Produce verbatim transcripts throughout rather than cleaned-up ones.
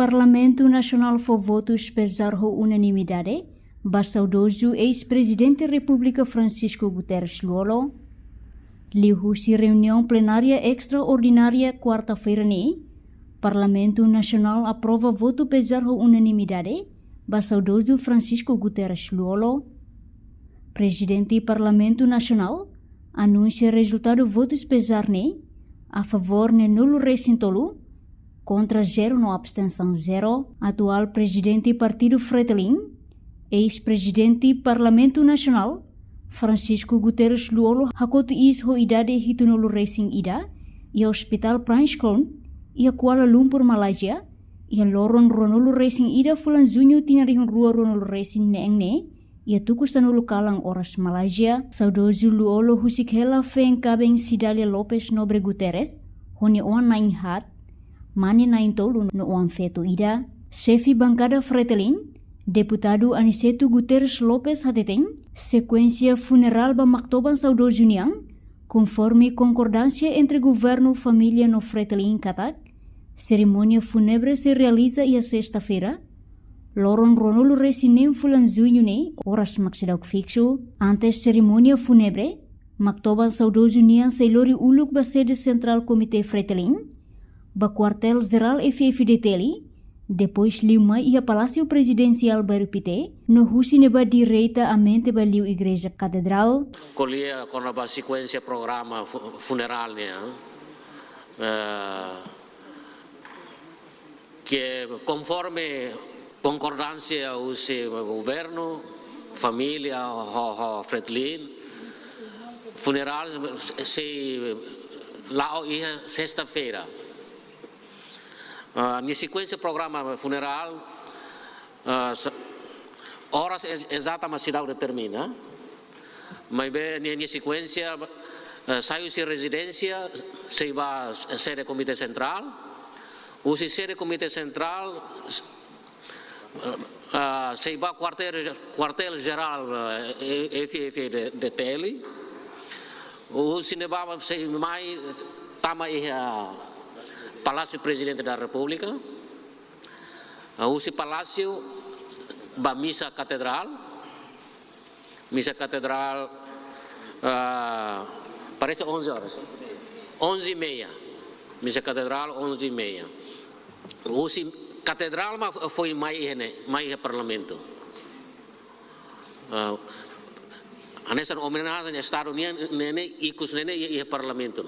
Parlamentu Nasionál fó votus pezár ho unanimidade ba saudozu eis-Prezidente Repúblika Francisco Guterres Lú-Olo. Liuhusi reuniaun plenária estraordinária kuarta-feira ne'e, Parlamentu Nasionál aprova votu pezár ho unanimidade ba saudozu Francisco Guterres Lú-Olo. Prezidente Parlamentu Nasionál anunsia rezultadu votus pezár ne'e, a favór neenulu resin tolu, kontra zero no abstensaun zero. Atuál Prezidente Partidu Fretilin, eis-Prezidente Parlamentu Nasionál, Francisco Guterres Lú-Olo hakotu iis ho idade hitunulu resin ida, iha Hospital Prince Court, iha Kuala Lumpur, Malázia, iha loron ruanulu resin ida fulan Juñu tinan rihun rua ruanulu resin neen ne'e, iha tuku sanulu kalan oras Malázia. Saudozu Lú-Olo husik hela feen kaben Cidália Lopes Nobre Guterres, ho nia oan-na'in haat, mane na'in-tolu no oan-feto ida. Xefe bankada Fretilin, Deputadu Aniceto Guterres Lopes hateten, sekuénsia funerál ba maktoban saudozu nian, konforme konkordánsia entre governu, família no Fretilin katak, serimónia fúnebre sei realiza iha sesta-feira, loron ruanulu resin neen fulan Juñu ne'e, oras mak seidauk fiksu. Antes serimónia fúnebre, maktoban saudozu nian sei lori uluk ba sede sentrál Komité Fretilin, ba kuartél jerál F F D T L, depois liu mai iha Palásiu Prezidensiál Bairru Pité, no husi ne'ebá diretamente ba liu Igreja Katedrál. Ko'alia kona-ba sekuénsia programa fu-, funerál nian, eh, ke konforme konkordánsia husi governu, família ho, ho Fretilin, funerál sei la'o iha sesta-feira. Ah, nia sekuénsia programa funerál, ah, sa-, oras ez-, ezata mak seidauk determina. Maibé nia, nia sekuénsia, eh, sai husi rezidénsia, sei ba sede Komité Sentrál. Husi sede Komité Sentrál, eh, ah, sei ba kuartél, kuartél jerál, eh, F F D T L. Husi ne'ebá sei mai tama iha Palásiu Prezidente da Repúblika. Ah, husi Palásiu ba misa Katedrál. Misa Katedrál, ah, parese onze horas. Onze e meia. Misa Katedrál, onze e meia. Husi Katedrál mak foin mai iha ne'e, mai iha Parlamentu. Ah, hanesan omenajen Estadu nian ne'e, ne'e, ikus ne'e, ne'e, iha, iha Parlamentu.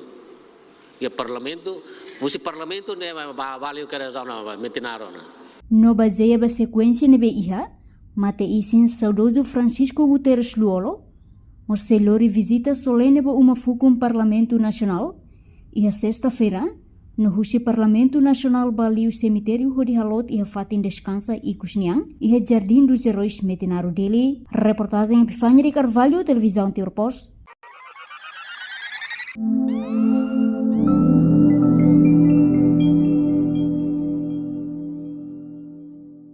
Iha Parlamentu, husi Parlamentu ne'e ba, ba, ba liu Keres ona, ba Metinaro ona. No bazeia ba sekuénsia ne'ebé iha, mate-isin saudozu Francisco Guterres Lú-Olo mós sei lori vizita solene ba uma fukun Parlamentu Nasionál, iha sesta-feira, no husi Parlamentu Nasionál ba liu semitériu hodi haloot iha fatin deskansa ikus nian, iha Jardim dos Heróis Metinaro, Dili. Reportajen Epifania de Carvalho, Televizaun Timor Post.